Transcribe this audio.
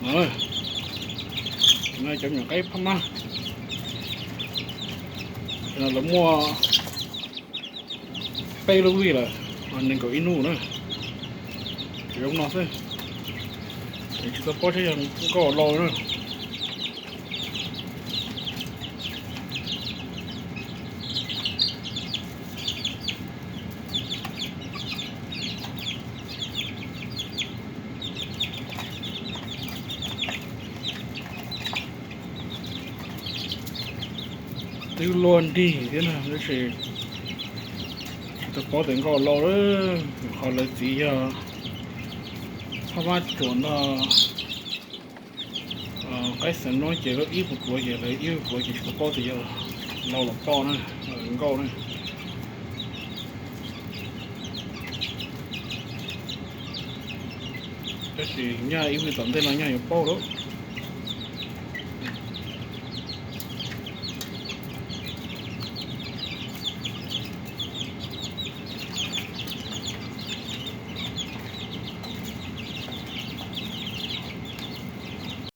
No, no cov me nyuam qaib phab mab, no lawv muaj peb lub vij lawm, nees nkaum ib nub na. Zoo no xwb, tsis tau paub saib yog nkauj lauj na. Twb luaj nrig thiab na, tab sis tsis tau paub tias nkauj lauj lawm. Qhov lawv txiv yog phab mab tsuas no, qaib xeem no ces lawv ib puas pluav ces lawv ib puas pluav ces tsis tau paub tias yog lauj los poj na, nkauj na. Tab sis nyaj ib vij tom ntej no nyaj yuav paub lawm.